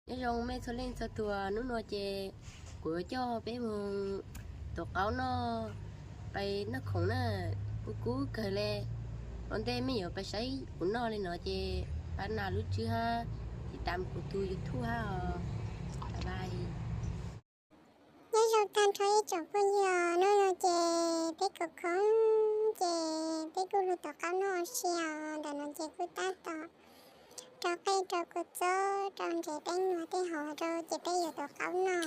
Nyob zoo mej txhua leej txhua tug, nub nua ces kuv yuav coj peb moog tuav qaub noj, pais noj khoom na, kub kub kawg le. Ua ntej mej yuav pais saib kuv noj le no ces pab nas lub tswb hab tiv tam kuv tug YouTube hab os. Bye bye. Nyob zoo tag nrho ib tsoom phooj ywg os, nub nua ces peb kuj khoom ces peb kuj lug tuav qaub noj ua si os. Ntawm no ces kuj tab tom rau qej rau kua txob rau ntsev teeb no tej hauv rau ces peb yuav tuav qaub noj.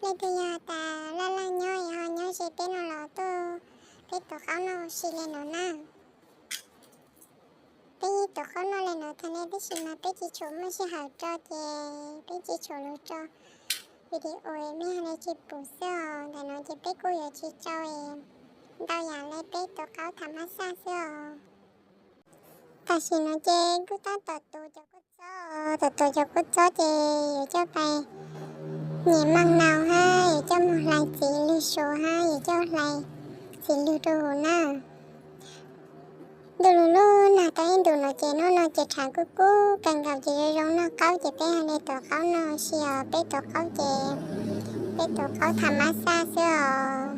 Leej twg yog tas laj laj nyob es ho nyob ze peb no los tuaj peb tuav qaub noj ua si le no na. Peb yeej tuav qaub noj le no tag le tab sis mas peb tsis tshua muaj sij hawm rau ces peb tsis tshua lug tso video mej le tsis pum xwb os. Ntawm no ces peb kuj yuav tsis tso ntau yam le peb tuav qaub tham mab xaj xwb os. Tam sim no ces kuj tab tom tuav cov kua txob, tab tom tuav cov kua txob ces yuav coj pais nyem maj nau hab yuav coj moog hlais txiv lwg su hab yuav coj hlais txiv lwg rau huv na. Ntuj lug lub nag tau ib ntus no ces nub nua ces rhaav kub kub kawg nkaus ces zoo zoo noj qaub ces peb hab le tuav qaub noj ua si os. Peb tuav qaub ces peb tuav qaub tham mab xaj xwb os.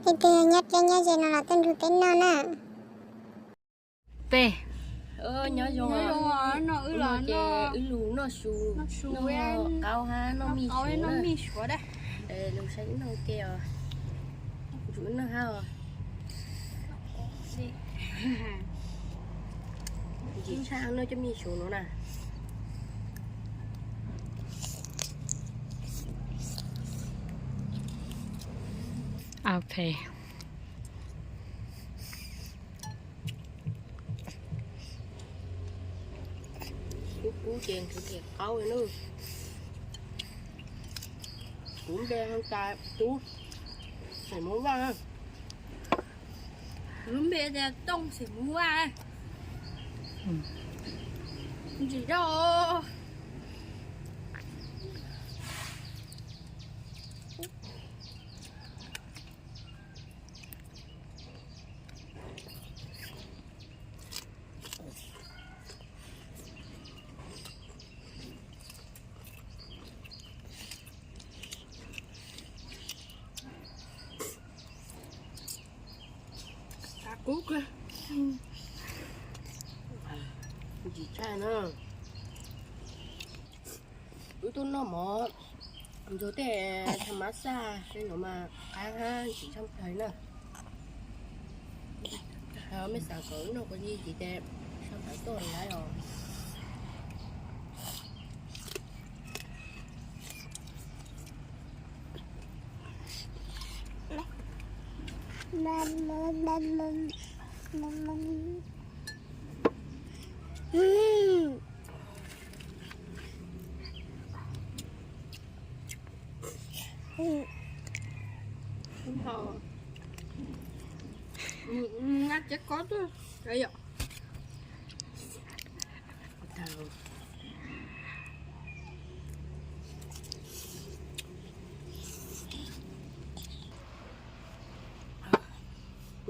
Leej twg nyob dleb nyob ze no los tuaj nrug peb noj na. Peb nyob zoo, nub nua ces wb lug noj su, noj qaub hab noj mij suav na. Lug saib wb noj ua ke os, ntsum wb noj hab os. Ntsim tshaj noj cov mij suav nuav na. Ok. Kub kub ces nrhiav qaub na. Kuv npe hu tas Tub Xeem Muv Vaj. Kuv lub npe tias Tooj Xeem Muv Vaj. Ntsim zog. Kub kawg. Ntsim tshaj na. Wb tuaj noj mov ntxuag tej tham mab xaj le nuav mas qab hab ntsim tshaj plaws na. Mej xaav kom wb noj kua dib ntsim ces sau ntawv tuaj lawm os.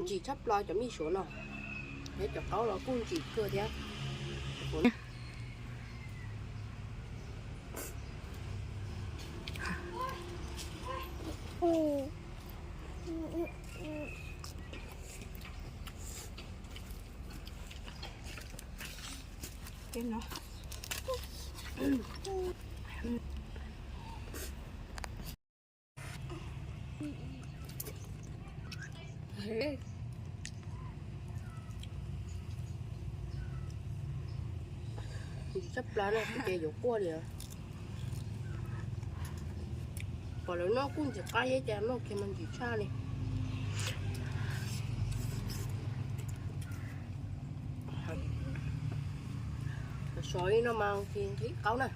Ntsim tshaj plaws cov mij suav no, thiab cov qaub los kuj ntsim kawg thiab. Ntsim tshaj plaws na, ces yuav quaj li. Pom lawv noj kuj ntxim qab thiab, cas noj kiag mas ntsim tshaj li. Sov li no mas nqhis qaub na.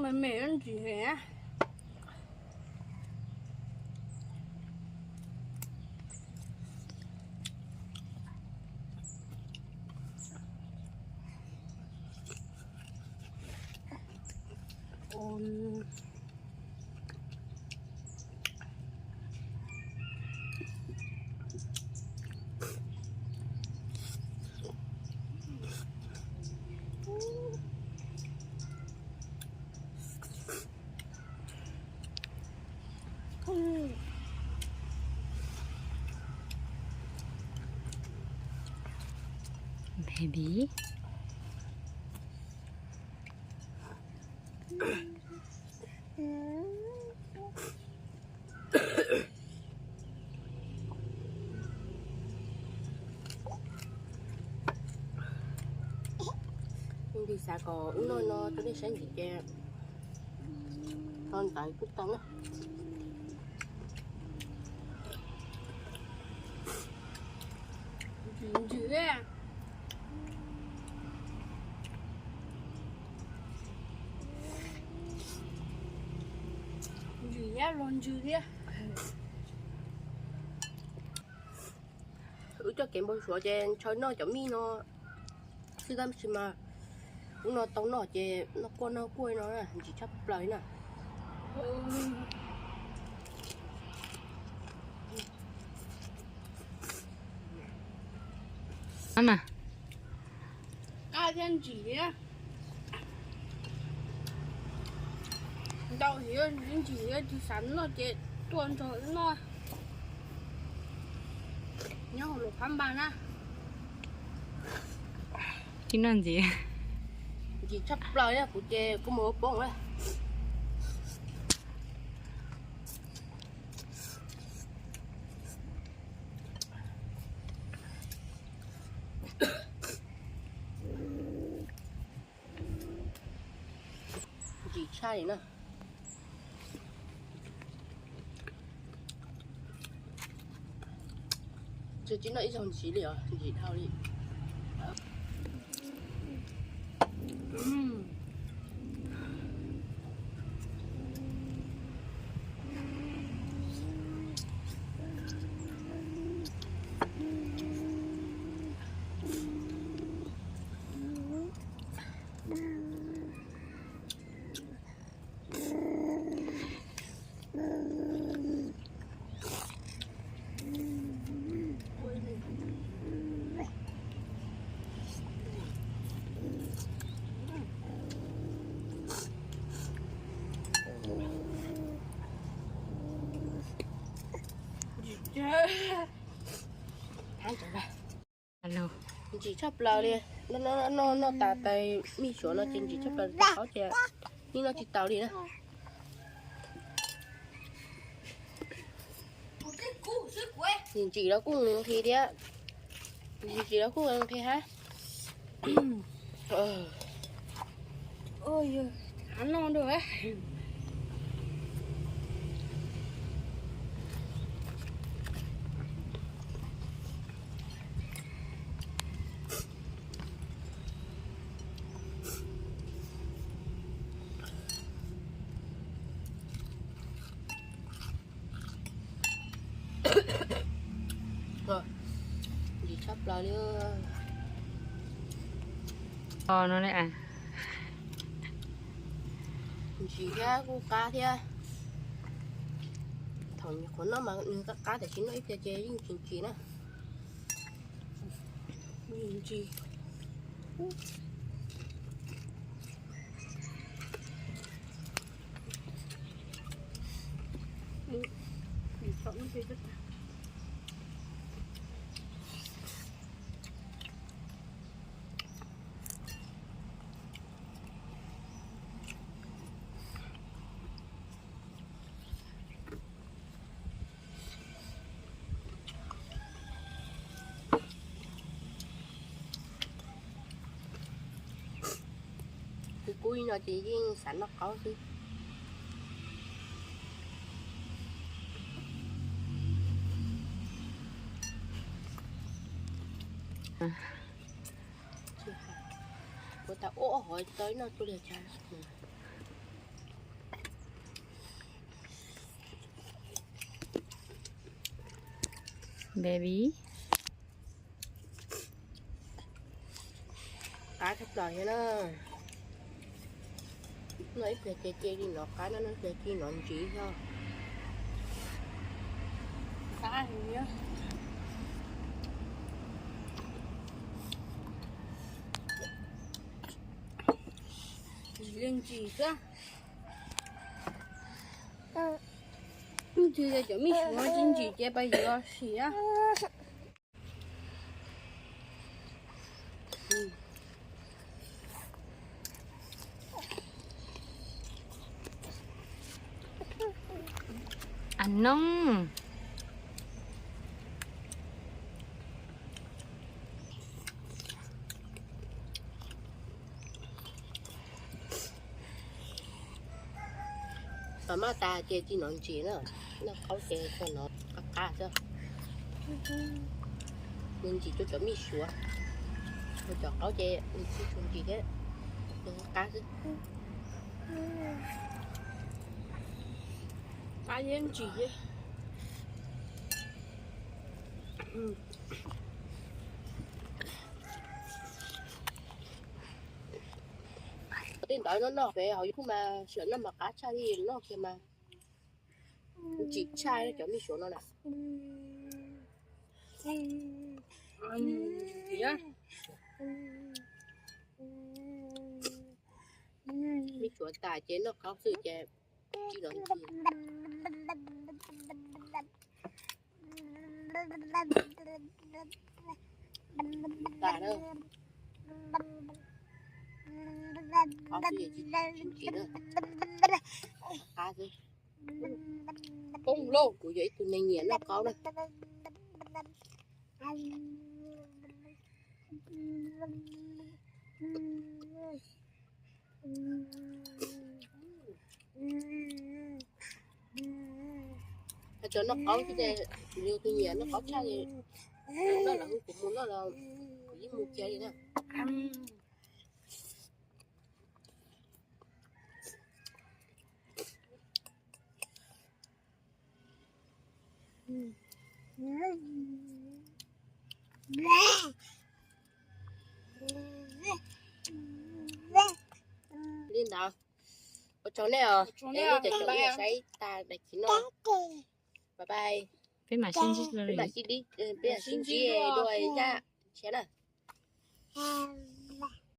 Me me ntsis heev. Baby. Ntsis xav kom ub no no rau nej saib ntsis ces ho ntawd kuj tau na. Ntsis, ntsis thiab los ntsis thiab. Wb coj kev npau suav ces ntshaw noj cov mij no xwb tab sis mas ub no tau noj ces noj kuaj noj kuaj no ntsis tshaj plaws na. Qab thiab ntsim thiab. Ntau thiab ntsim thiab tsis xav noj ces tuaj nrog noj. Nyob hauv lus phab npas na. Tsis noj ntsim. Ntsim tshaj plaws kuv ces kuv mus ua poob na. Ntsim tshaj li na. Tsis noj ib zaug ntsim li os, ntsim dhau li. Ntsim tshaj plaws li. Noj tas tais mij suav no ces ntsim tshaj plaws, tais qaub ces yeej noj tsis taus li na. Ntsim los kuj nqhis thiab. Ntsim los kuj nqhis hab. Ntsim tshaj plaws li. Ntsim thiab kuj qab thiab. Thaum nyuam qhuav noj mas nws qab qab tiam sis noj ib pliag ces yeej tsis ntsim na. Ntsim. Kuv kuj no ces yeej xav noj qaub xwb. Kuv tas ua hov tau ib no cuaj li cas. Baby. Qab tshaj plaws thiab na. No ib pliag ces cia li nov qab na, no ib pliag cia li nov ntsis xwb. Qab heev. Ntsis li ntsis xwb. Ntsis cov mij suav tsis ntsim ces pais yuav siav. Anob. Pab maj tas ces tsis nov ntsis na, noj qaub ces tsuas nov qab qab xwb. Nws ntsim rau cov mij suav, cov qaub ces nws tsis tshua ntsim thiab, nws qab xwb. Qab yeej ntsim thiab. Tej ntawd no noj pem hauv YouTube mas sim noj mas qab tshaj li noj kiag mas. Ntsim tshaj cov mij suav no na. Mij suav tas ces noj qaub xwb ces tsis nov ntsis. Tas na. Qaub xwb ces tsis ntsim na. Qab xwb. Poob lauj, kuv yog ib tug neeg nyiam noj qaub na. Cov noj qaub xwb ces, yog tus nyiam noj qaub tshaj li, noj los kuv mus noj los kuv yeej mus kiag li na. Li ntawd, ua tsaug nej os, nej cov caum ib yam saib tas daim khiv no. Bye bye. Peb mam sib ntsib, peb mam sib ntsib dua zaj tshiab na.